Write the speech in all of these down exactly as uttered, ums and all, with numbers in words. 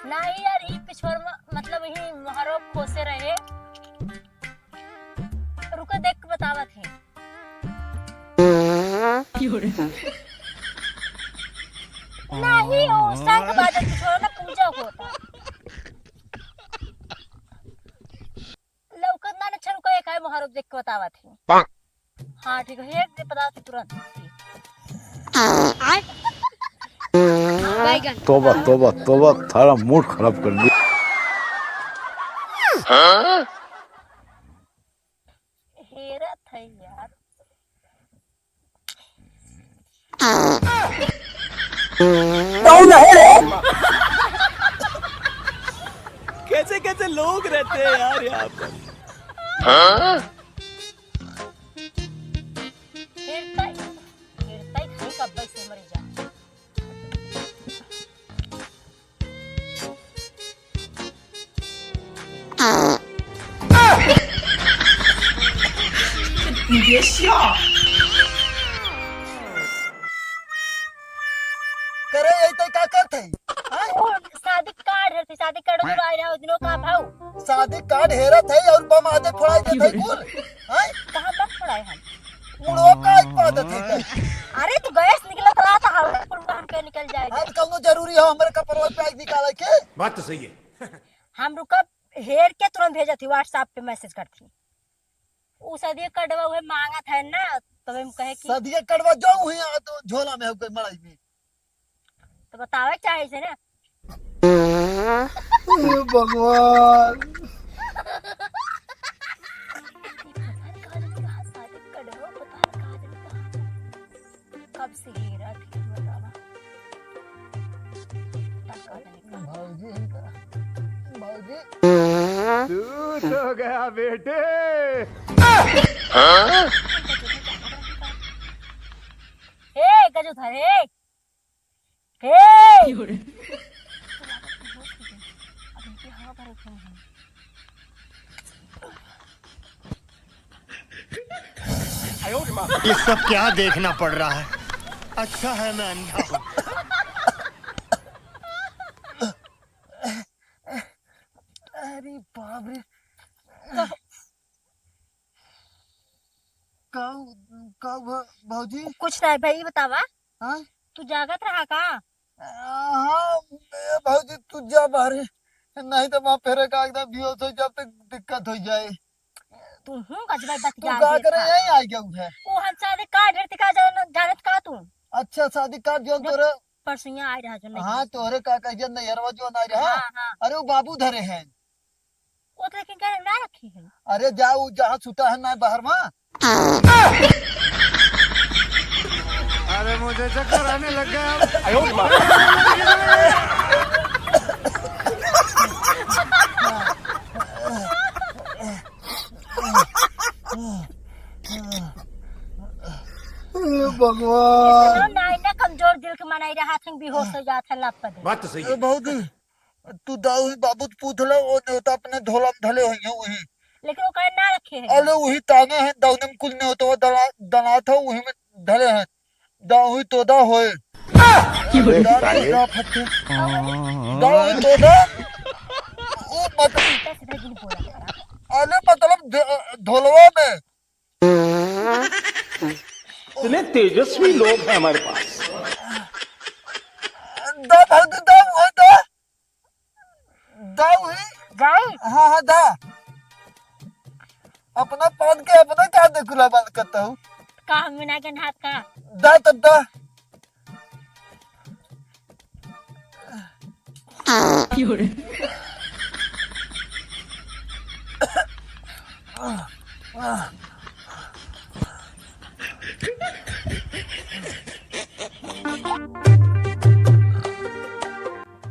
नाही यार, ई पिछवर म-, मतलब ही मोहरो खोसे रहे। रुको, देख के बतावत है। नाही, ओ शंख बाजत पिछवर ना पूजा होता। लौकत ना, अच्छा रुको, एक है मोहरो देख के बतावत है। हाँ, ठीक है, एक दे पता तुरंत। आय। बैगन। तोबा, तोबा, तोबा, थारा मूड खराब कर दिया। हेरत है यार। कौन है रे? कैसे कैसे लोग रहते हैं यार यहाँ पर। हेरतै, हेरतै खाई कब्बै से मर जा। करे, यही तै का करत है? हाँ? ओ, शादी कार्ड है, शादी कार्ड जो आए रहा, उदिनो का भाऊ? शादी कार्ड हेरत है और बम आदे फोड़ाई देत है कुल। हाँ? कहाँ बम फोड़ाए हम? मुड़ो का एक पादत है कर। अरे, तू गैस निकलत रहा था, हवा कुल बाहर के निकल जाए। हाँ, तो कौनो जरूरी हो हमरे कपड़वा पे आग निकाले के? बात तो सही है। हम रुकब, हेर के तुरंत भेजत ही, WhatsApp पे message करत ही। उ सदिया कड़वा उहे मांगत है ना, तब हम कहे कि सदिया कड़वा जो हुई आ तो झोला में हो गई मड़ई में। तो बतावे चाहे से ना। हे भगवान। कब से हेरा थी बतावा। भौजी, भौजी। तू तो गया बेटे। हे गजूधर, हे। हे। ये सब क्या देखना पड़ रहा है? अच्छा है मैं अंधा हूँ। अरे बाप रे। का, का भ-, भौजी? कुछ नहीं भाई, बतावा। हाँ? तू जागत रहा का? हाँ, ए भौजी, तू जा बाहरे, नहीं तो वहाँ फेरे का एकदम बेहोश हो जाब, तो दिक्कत हो जाए। तू हूँ गजबा तू बतिया का देत करे, हा। यहीं आ गया है? वो हम शादी कार्ड हेरत का जान-, जानत का तू? अच्छा, शादी कार्ड जो जब तोरे परसों यहाँ आए रहा जो नहीं हाँ, तोरे का कहिए, नैहरवा जो ना रहा। हाँ, हाँ। अरे, वो बाबू धरे हैं। वो तो लेकिन घर में ना रखी है। अरे, जा, वो जहाँ सुता है ना बाहर में। अरे, मुझे चक्कर आने लग गया। हे भगवान। इतना नाई ना कमजोर दिल के मनाई रहा था, बेहोश हो जात है, लापता दे। बात तो सही है। ए, भौजी, तू दाऊ ही बाबू से पूछ ले, वो नेवता अपने झोला में धले होइहैं वही। लेकिन वो कहे ना रखे हैं। अरे, वही टांगे हैं, दाऊ ने कुल नेवता दला-, दलात हो, वही में धले हैं। दाऊ ही तोदा होए। की बोले? दाऊ ही तोदा फटे। दाऊ ही तोदा। वो मत-, सीधा सीधा जिन बोला करा। अरे, मतलब, ध-, झोलवा में। इतने तेजस्वी लोग हैं हमारे पास। दा भौजी, दा, वो दा। दा वही। जाई? हाँ, हाँ, दा। अपना पान के अपना का दे गुलाबान करता हूँ। का हम बिना के नहात का? दा तब दा।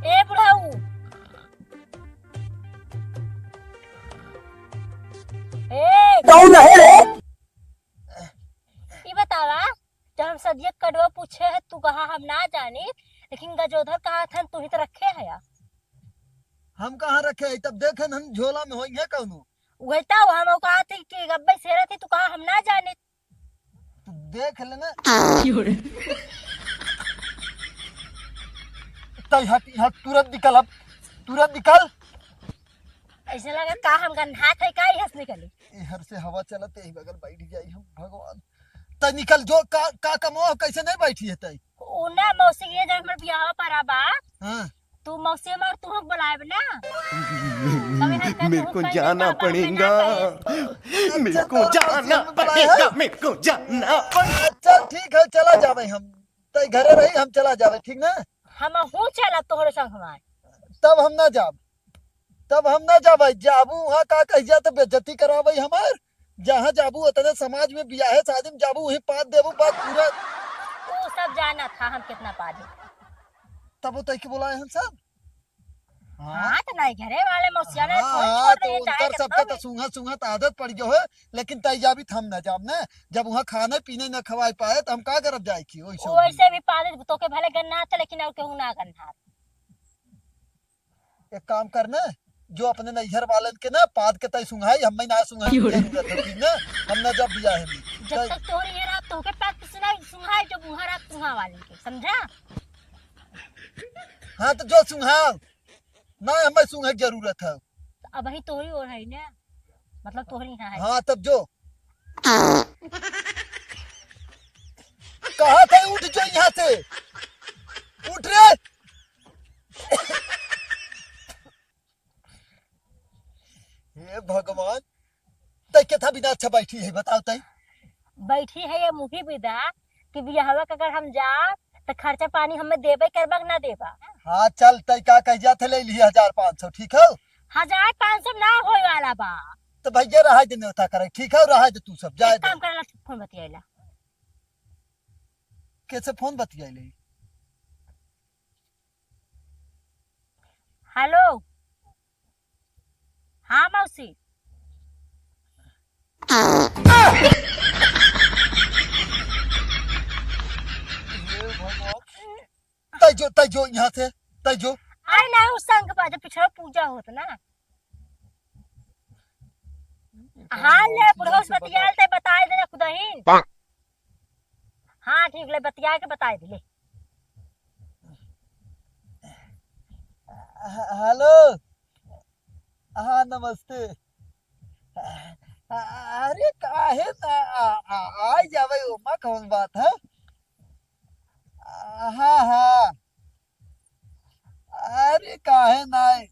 ए बुढ़ऊ। ए। कौन है रे? ई बतावा, जब हम सदिया कड़वा पूछे है, तू कहा हम ना जानी, लेकिन गजोधर कहा था, तू ही तो रखे है यार। हम कहाँ रखे है? तब देखे न, हम झोला में होइहैं कौनो। वही तो हम कहा थी कि गब्बे से रहती, तू कहा हम ना जानी। तू देख लेना। क्यों रे? तै हट, यहाँ तुरंत निकल अब। तुरंत निकल। ऐसे लगा का हम गन्हात है, का इहाँ से निकली? इहर से हवा चलत, यही बगल बैठ जाई हम, भगवान। त निकल जो, का, का कमवा, कैसे नहीं बैठी है तई? उ ना मौसी, ये जब हमर बियाह परा बा, हाँ। तू मौसी हमार तू बुलाएब ना। तब इहाँ का मेरे तू को कहीं जाना का बात में ना पड़ेगा। कहे। मेरे अच्छा, को तो जाना मौसी बुलाए पड़ेगा, है? मेरे को जाना पड़ेगा। अच्छा, ठीक है, चला जावे हम। तई घरे रही, हम चला जावे, ठीक ना? हम हूँ चला तोहरे संग हमार। तब हम ना जाब, तब हम ना जाब। जाबू वहाँ का कह जात बेइज्जती करावे हमार। जहाँ जाबू उतने समाज में बियाहे शादी में जाबू वहीं पाद देबू बात पूरा। वो सब जाना था हम कितना पाद है। तब वो तय के बुलाए हम सब। हाँ। हाँ, तो नहीं घरे वाले मौसिया ने हाँ, थोड़ी हाँ, छोड़ तो रही है, चाहे उनकर जब सबके तो तो सूंघत सूंघत आदत पड़ गयो है, लेकिन तई जाबी त हम ना जाब ना। जब वहाँ खाने पीने न खवाए पाए तो हम का करब जाए की? ओइसे वो होई। ऐसे भी पाद तो के भले गन्ना था, लेकिन और केहू ना गन्ना। एक काम कर ना, जो अपने नैहर वालन के ना पाद के तय सुंघाई, हमें ना सुंघाई की जरूरत है, ठीक ना? हम ना जब बियाहे में। जब तय तक तोहरी ये रात तोहके पाद सुनाई, सुंघाई, जब उहाँ रात सुंघा वाली के, समझा? हाँ, तो जो सुंघाओ, ना हमें सुंघे की जरूरत है। तो अबही तोहरी ओर है ना, मतलब तोहरी यहाँ है। हाँ, तब जो। कहा थे उठ जो यहाँ से, उठ रे। हे भगवान, तै केथा बिना अच्छा बैठी है, बताओ तै? बैठी है ये मुही बिदा कि बियाहवा का अगर हम जाब, त खर्चा पानी हमें देबे करबा कि ना देबा? हाँ, चल, तै का कह जात है, ले लिही हजार पाँच सौ, ठीक है? हजार पाँच सौ ना होए वाला बा। तो भैया रहा दे, न्योता करे, ठीक है, रहा दे तू सब, जाए एक दे। काम करेला, फोन बतियाइला। कैसे फोन बतियाइले? हेलो, हाँ मौसी। तै जो, तै जो यहाँ से, तै जो। अरे ना, उस संग बाजा पिछड़ा पूजा होत ना। हाँ, ले, बुढ़ऊ से बतियाल ते बताए दे खुदहीन। हाँ, ठीक ले, बतिया के बताए दे, ले। ह-, हेलो। हाँ, नमस्ते। अरे, काहे ना, आ, आ, आ जावे, ओमा कौन बात है? हाँ, हाँ। अरे, काहे नाई?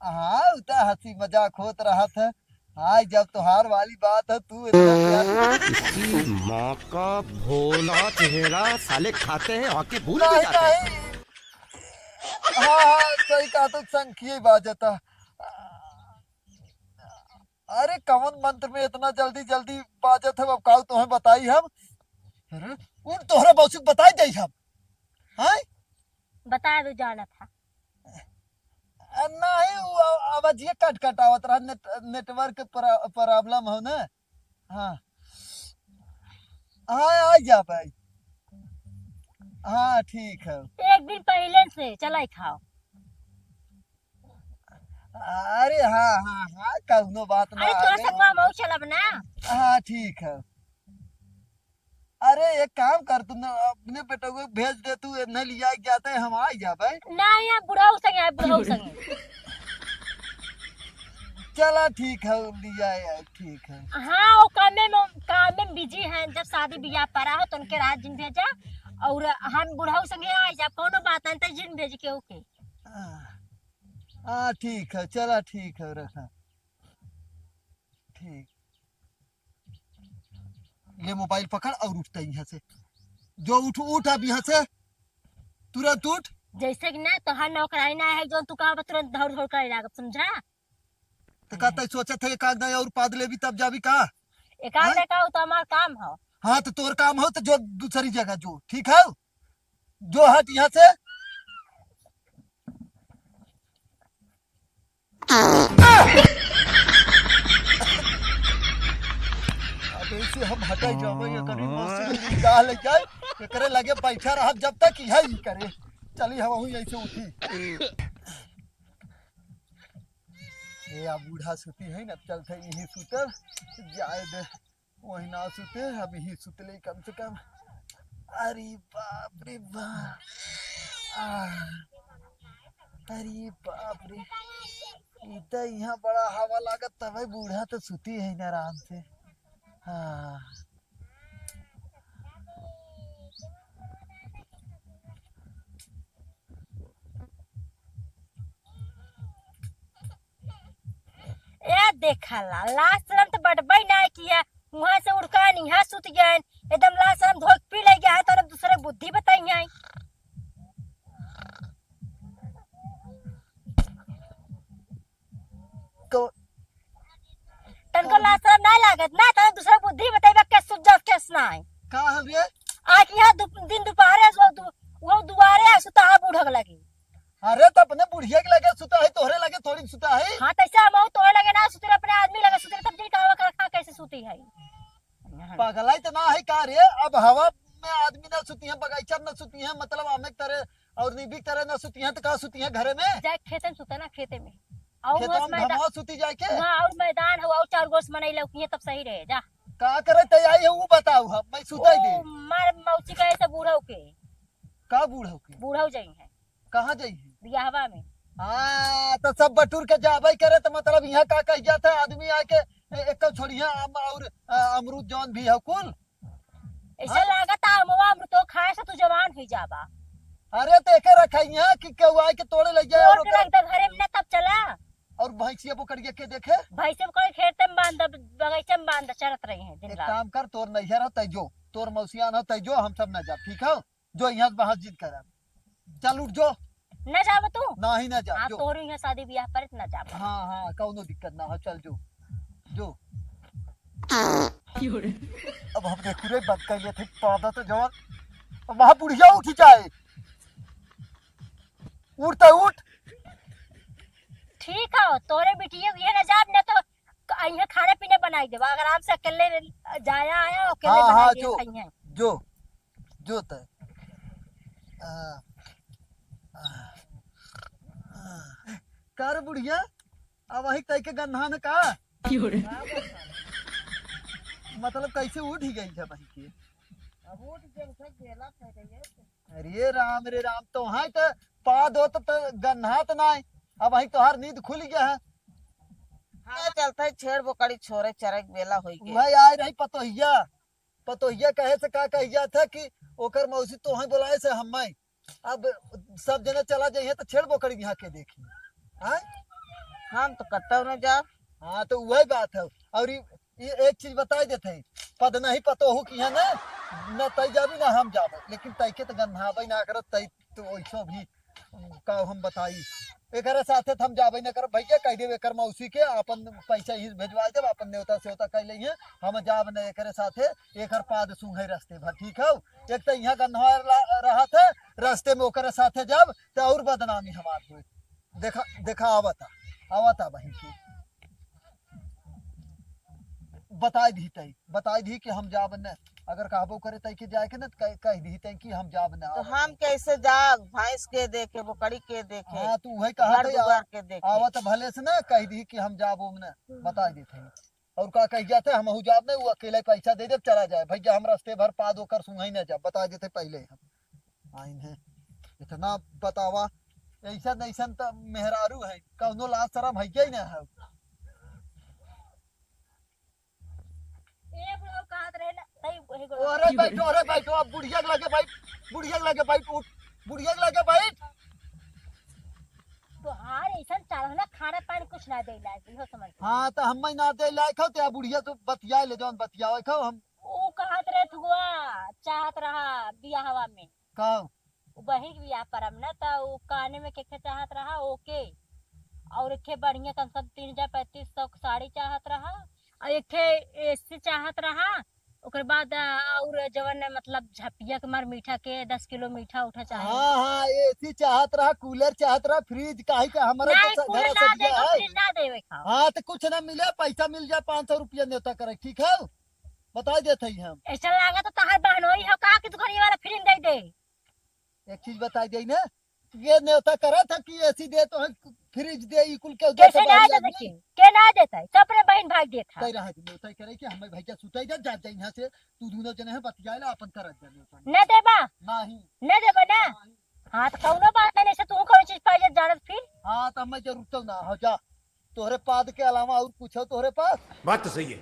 हाँ, उ त हँसी मजाक होत रहत है। हाँ, जब तोहार वाली बात है, तू इतना प्यार इसकी माँ का भोला चेहरा, साले खाते हैं, आके भूल भी नहीं, जाते हैं। नहीं। हाँ, हाँ, सही कहा, तो संखिए बाजता। अरे, कवन मंत्र में इतना जल्दी, जल्दी बाजत है, अब काऊ तोहे बताई हम। अरे, उठ, तोहरा बौसुक बताई जाई हम। हैं? बता दो, जाना था। अ, नहीं, वो आ-, आवाजिए कट कट आवत रहा, नेट-, नेटवर्क प्रा-, प्रॉब्लम हो ना। हाँ। हाँ, आ जा भाई। हाँ, ठीक है। एक दिन पहिले से चलाई खाओ। अरे हाँ, हाँ, हाँ, कौनो बात ना, अरे तोरा आगे संगवा मऊ चलब ना। हाँ, ठीक है। अरे एक काम कर, तू न अपने बेटा को भेज दे, तू नहीं लिया के जाते, हम आ जाबे। नहीं, हम बुढ़ऊ संगे आए, बुढ़ऊ संगे। चला ठीक है, लिया आए, ठीक है। हाँ, वो कामे में, कामे में बिजी हैं, जब शादी बियाह पड़ा हो तो उनके रात जिन भेजा, और हम बुढ़ऊ संगे आ जाब, कौनो बात नहीं, तो जिन भेज के ओके। हाँ, हाँ, ठीक है, चला, ठीक है, रखा। ठीक। ले मोबाइल पकड़ और उठता यहाँ से। जो उठ, उठ अब यहाँ से, तुरंत उठ। जैसे कि ना तोहार नौकरानी ना है, जौन तू कहा तुरंत दौड़ दौड़ करे लागब, समझा? तो का तै सोचत है, एक आध दाई और पाद लेबी तब जाबी का? एक आध हैं? दाई का, वो तो हमार काम हो। हाँ, तो तोर काम हो तो जो दूसरी जगह जो, ठीक है? जो हट यहाँ से। अब इसे हम हटाई जावे, ये कभी मौसी की निगाह लग जाए, एकरे लगे बैठा रहा जब तक यही करे। चली हम हूँ यहीं से उठी। ए, अब बूढ़ा सुती है ना, चलते यहीं सुतल जाए दे। वही ना सुते, अब यही सुतले कम से कम। अरे बाप रे बाप। आह। अरे बाप रे, ई त इहाँ बड़ा हवा लागत, तबे बूढ़ा त सुती है न आराम से। हाँ। ए देखा ला, लाज शरम त बटबई ना किया। उहाँ से उड़कान इहाँ सुत गए, एकदम लाज शरम धोक पी ले गया है, तब दूसरे बुद्धि बताई है। तो तनको लाज शरम ना लागत ना, तब दूसरे बुद्धि बताई बा, कैसे सुत जात, कैसे ना है। का हवे? आज यहाँ दु-, दिन दोपहरे सो दु-, वो दुआरे आ सुता है बूढ़क लगी। अरे, तो अपने बुढ़िया के लगे सुता है, तोहरे लगे थोड़ी सुता है। हाँ, तैसे हम तोहरे लगे ना सुते रहे, अपने आदमी लगे सुते रहे, तब दिन का हवा खा, खा कैसे सुती है? पगलाई तो ना है का रे? अब हवा में आदमी ना सुती है, बगीचा में ना सुती है, मतलब आमे के तरे और नीबी के तरे ना सुती है, तो का सुती है घरे में? जाए खेते में सुते ना, खेते में। और खेतवा उस में मैदा-, घामवा सुती जाए के? हाँ, और मैदान हो, और चार गोस मनई लौकी है, तब सही रहे, जा। का करे तैयारी है, वो बताओ, हम मैं सुताई दे। ओ, मार मौसी का ऐसे बूढ़ा के। का बूढ़ा के? बूढ़ा जाई है। कहाँ जाई है? बियाहवा में। हाँ, तो सब बटुर के जाबे करे, तो मतलब यहाँ का कह जाता है, आदमी आके ए-, एक छोड़िया आम और, अ, अमरूद जौन भी है कुल। ऐसे हाँ? लागत है, अमवा अमरूदो खाए से तू जवान हुई जाबा। अरे, तो एके रखाई है कि केहू आए के तोड़े ले जाए तोड़ और के ओकर रख दे घरे में ना, तब चला। और भैंसिया बोकड़िया के देखे? भैंसिया बोकड़िया खेते में बांध, बगीचे में बांध, चरत रही हैं दिन एक रात। काम कर, तोर नैहर हो तै जो, तोर मौसियान हो तै जो, हम सब ना जाब, ठीक हो? जो यहाँ से बाहर जिद करब। चल उठ जो। ना जाब तू? नाही ना जाब, हाँ, जो। तोहरे यहाँ शादी बियाह पर ना जाब। हाँ, हाँ, कौनो दिक्कत ना हो, चल जो। जो। अब हम देखू रे, बंद कर लेते, पादा तो जवान। अब वहाँ बुढ़िया उठ जाए। उठ तो उठ। ठीक है, तोरे बिटिया ये ना जाब, ना तो क-, यहाँ खाना पीना बनाई देबा। अगर आपसे अकेले जाया आया, अकेले हाँ, बना हाँ, के जो, खाइए। जो, जो तय। आ, आ, आ। का रे बुढ़िया, अब वही तय के गन्ना में का? क्यों रे? मतलब कैसे उठ ही गई है वही के? अब उठ गई, उठक बेला कर रही है। अरे राम रे राम, तो हाँ तो पाद होत तो गन्हात नाय। अब वही तोहार नींद खुल गया है। हाँ, चलता है, छेड़ बोकड़ी छोरे चरे के बेला होई के। वही आए रही पतोहिया, पतोहिया कहे से का कह जात है कि ओकर मौसी तोहे बोलाए से हम मैं। अब सब जने चला जाइए तो छेड़ बोकड़ी यहाँ के देखी। हाँ? हम तो कतौ न जाब। हाँ, तो वही बात है। और ये, ये एक चीज बताई देते हैं, पद नहीं पतोहू की है ना, न तई जाबी ना हम जाबे, लेकिन तई के तो गन्हाबे ना करत, तई तो वैसो भी का हम बताई, एकरे साथे तो हम जाबे ना करब भैया, कह देब एकर मौसी के अपन पैसा ही भेजवा देब, अपन नेवता सेवता कह लेइहे, हम जाब न एकरे साथे, एकर पाद सूंघे रस्ते भर, ठीक हौ? एक तो यहाँ गन्हवा ला-, रहत है, रस्ते में ओकरे साथे जाब तो और बदनामी हमार होई। देखा, देखा आवता, आवता बहिन की। बताई दी तई, बताई दी कि हम जाब न, अगर कहबो करे तई के जाए के न, कह, कह दी तई कि हम जाब न, तो आवत हम है। कैसे जाब? भैंस के देखे, बोकड़ी के देखे, हाँ, तो वही कहा घर तई, दुआर आव-, के देखे। आवत भले से न, कह दी कि हम जाब ओम न, बताई दी तई। और का कह जाते, हमहू जाब न, वो अकेले पैसा दे दे, चला जाए। भैया, हम रस्ते भर पाद ओकर सुंघई न जाब, बताई देते पहले हम। आइन है। इतना बतावा, ऐसन ऐसन त मेहरारू है, कौनो लाज शरम है ही ना है। ए बुढ़ऊ कहत रहे ना, तई वही गोड़ा। अरे बैठो, अरे बैठो, अब बुढ़िया के लगे बैठ, बुढ़िया के लगे बैठ, उठ, बुढ़िया के लगे बैठ। तोहार ऐसन चाल है ना, खाना पानी कुछ ना दे लायक, इहो समझ ले। हाँ, तो हम ना दे लायक हो, तो बुढ़िया तो बतिया ले, जौन बतियावे खाओ हम। ऊ कहत रहे थुआ, चाहत रहा बियाहवा में। का? उ बहिन के बियाह परब न, त उ काने में के, के चाहत रहा, ओके। और एक ठे बढ़िया कम से कम तीन हजार पैंतीस सौ के साड़ी चाहत रहा, और एक ठे एसी चाहत रहा, ओकर बाद, आ, और जवन मतलब झपिया के मार मीठा के दस किलो मीठा उठा चाहे। हाँ, हाँ, एसी चाहत रहा, कूलर चाहत रहा, फ्रिज, काहे के हमरा नहीं, तो कूलर घर ना से दिया देगा, है। फ्रिज ना देवे का। हाँ, तो कुछ ना मिले, पैसा मिल जाए पाँच सौ रुपया नेवता करे, ठीक है? बताई देत हई हम। ऐसा लागत तो तहार बहनोई हो का कि दुकानिया वाला फ्री में दे दे। एक चीज बताई देई ना, ये नेवता करा था कि एसी दे तो है, फ्रिज दे, ई कुल के कैसे ना देता है? के, के ना देता है? सब अपने बहन भाई देता है। तै रहा दे, नेवता करे कि हमें भैया सुताई दे, जा, जा यहाँ से, तू दोनों जने हैं, बतिया ला, अपन करत जा नेवता। न देबा? नहीं। न देबा ना? नहीं। हाँ, तो कौनो बात नहीं, ऐसे तू कौन चीज पाई जा, जानत फिर? त मैं जरूरत ना हो जा। तोहरे पाद के अलावा और कुछ हो तोहरे पास? बात तो सही है।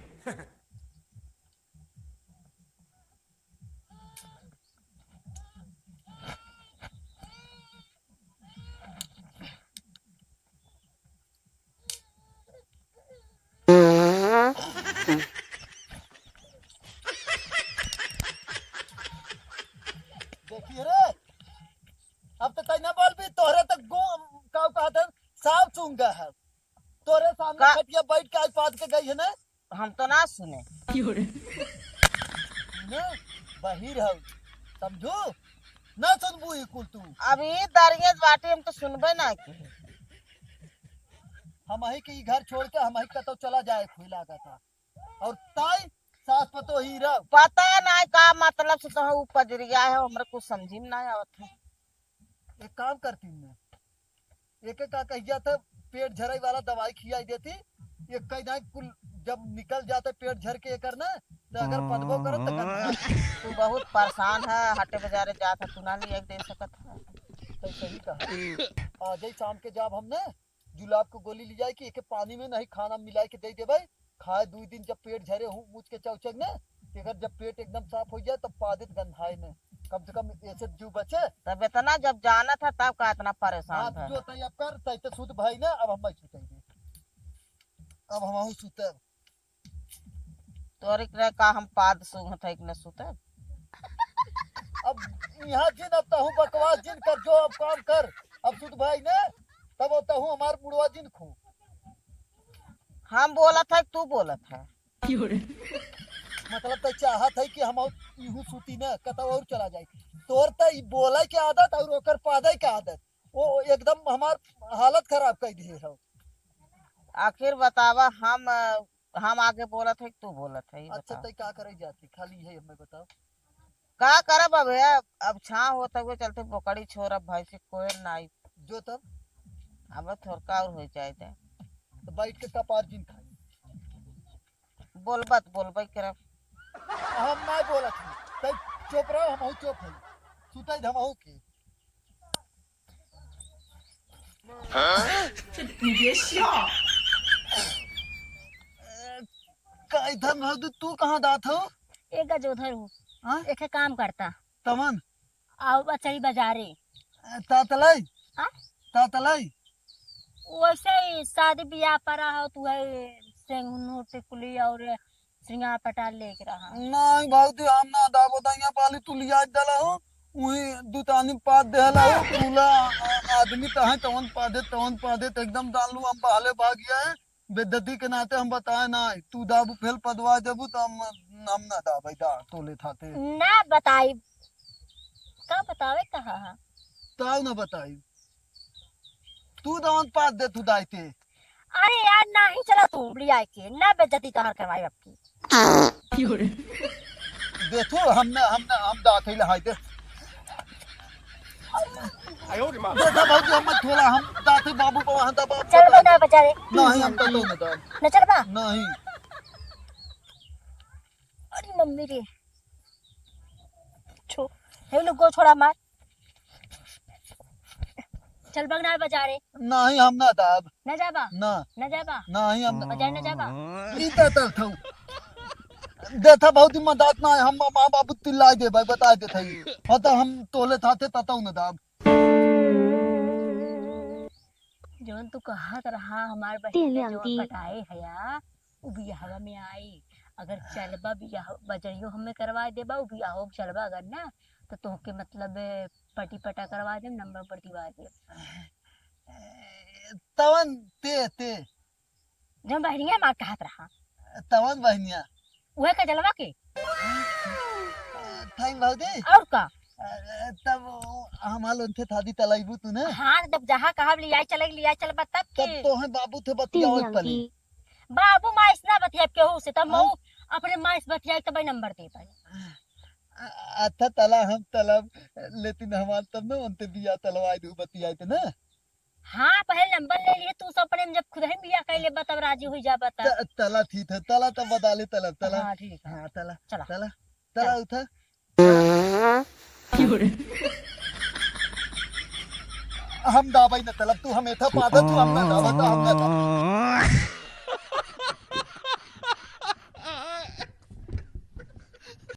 देखिए रे, अब तो तै ना बोल भी, तोहरे तो गो-, का कहत है, सांप सूंघ गया है। तोहरे सामने का? खटिया बैठ के iPad के गई है ना? हम तो ना सुने। ना, बहिर हौ, समझू? ना सुनबू ई कुल तू। अब ई दरियत बाटी, हम तो सुनबे ना की। हमही के ई घर छोड़ के हमही कतौ चला जाए, खुई लागत है। और ताई सास पतोही रह। पता ना का मतलब से तो ऊ पजरिया है, हमरा कुछ समझी में ना आवत है। एक काम करती मैं, एके का कहिया था, पेट झरे वाला दवाई खियाई देती, एक कई दाई कुल जब निकल जाते पेट झर के एकर ना, तो अगर पदबो करत तो गंदा। तू बहुत परेशान है, हटे बाजारे जात है, तू ना लिया के दे सकत है। तो सही कहा। आ जाई शाम के जब हमने जुलाब के गोली ले जाए कि एके पानी में नहीं खाना मिला के दे देबे, खाए दुई दिन जब पेट झरे हूँ मुझ के चौचक ने, एकर जब पेट एकदम साफ हो जाए तब पादित गंधाए ने, कम से कम ऐसे जीव बचे। तब इतना जब जानत है तब का इतना परेशान हाँ, है? जो तय अब कर, तय तो सुत भाई ना, अब हम सुतेंगे, अब हम सुते। तोरे के का हम पाद सूंघत है कि न सुते? अब यहाँ जिन, अब तहु बकवास जिन कर, जो अब काम कर, अब सुत भाई ने, तब तहु हमार मुड़वा जिन खो। हम बोलत है, तू बोलत है। मतलब तो चाहत है कि हम और इहू सूती ना, कतौ और चला जाए। तोर तो ई बोले के आदत और ओकर पादे के आदत, वो एकदम हमार हालत खराब कर दिए हो। आखिर बतावा, हम, हम आगे बोलत है कि तू बोलत है, ई अच्छा, बतावा। तै का करे जाती, खाली है हमें बताओ। का करब अब है, अब छाँव होत हुए चलते बोकड़ी छोड़ब, भैंसी कोयर नाई। जो तब? अब थोड़का और हो जाए दे। तो बैठ के कपार जिन खाई। बोलबत बोलबे करब। हम ना बोलत हई, तै चुप रहो, हमहू चुप हई। सुतै धमहू के। हाँ? ये क्या? का इधर भौजी, तू कहाँ जात हो? एक गजोधर हूँ। हाँ? एक काम करता। तमन? आओ, चली बाजारे। तातलाई? हाँ? तातलाई? वैसे ही शादी ब्याह पड़ा हो, तू है सेंगनू टिकुली और श्रृंगार पटार लेके रहा। नहीं भौजी, हम ना दाबो दैया पाली, तू लिया दला हो, वही दुतानी पाद देहला हो, पूरा आ-, आदमी तहे तवन पादे, तवन पादे, तो एकदम जान लू हम पहले भाग गया है, बेइज्जती के नाते हम बताए ना, तू दाबू फेल पदवा देबू तो हम, हम ना दाबे दा, तोले थाते। ना बताई, का बतावे कहा है? ताऊ ना बताई, तू दवन पाद दे तू दाई ते। अरे यार, नाही चला तू लिया के, ना बेइज्जती तोहार करवाई आपकी। देखो, हमने, हमने, हम दाते लहाई दे। आयो रे माँ। देखा भौजी, हम थोड़ा, हम दाते बाबू को वहाँ दबा चल बना बजा रे। नहीं, हम तो ना दब। न चलबा? नहीं। अरे मम्मी रे। छो, हे लोग गो छोड़ा मार। चल बगना बाजारे। नहीं, हम ना दाब। ना जाबा? ना। ना जाबा? नहीं, हम ना। बाजार ना जाबा? ई तो तल थऊ। देखा भौजी, मदद ना है, हम माँ बाबू तिल्लाई दे भाई, बता दे थई। हाँ तो हम तोले थाते ततऊ ना दाब। जौन तू कहत रहा हमार बहिन के जौन पटाए हया, उ बियाहवा में आई। अगर चलबा बियाह, बजरियो हमें करवा देबा, उ बियाहो में चलबा अगर ना, तो तोहके मतलब पटी पटा करवा देब, नंबर उंबर दिवा देब। तवन ते, ते। जौन बहनिया माँ कहत रहा। तवन बहनिया। उहे कजलवा के। थैंक भौजी। और का? अरे, तब हमार लोन थे थादी तलाइबू तू ना? हाँ, जब जहाँ कहा लिया चले, लिया चलबा तब तब के? तोहे बाबू थे बतियावे पड़ी। बाबू माई से ना बतियाब केहू से, तब हाँ? मऊ अपने माई से बतियाई तब नंबर दे पाई। अ-, अच्छा तला हम तलब, लेकिन हमार तब ना उनते बिया तलवाई दू बतियाई ते ना। हाँ, पहले नंबर ले लिए तू सब अपने में, जब खुद ही बिया कैले बा तब राजी हुई जा बता। त-, तला ठीक है, तला तब बता ले तलब, तला। हाँ, ठीक है। हाँ, तला, चला। तला, चला। तला उठा। क्यों रे? हम दाबई न तलब, तू हमें था पादा, तू हम ना दाबा, तो हम ना दाबा।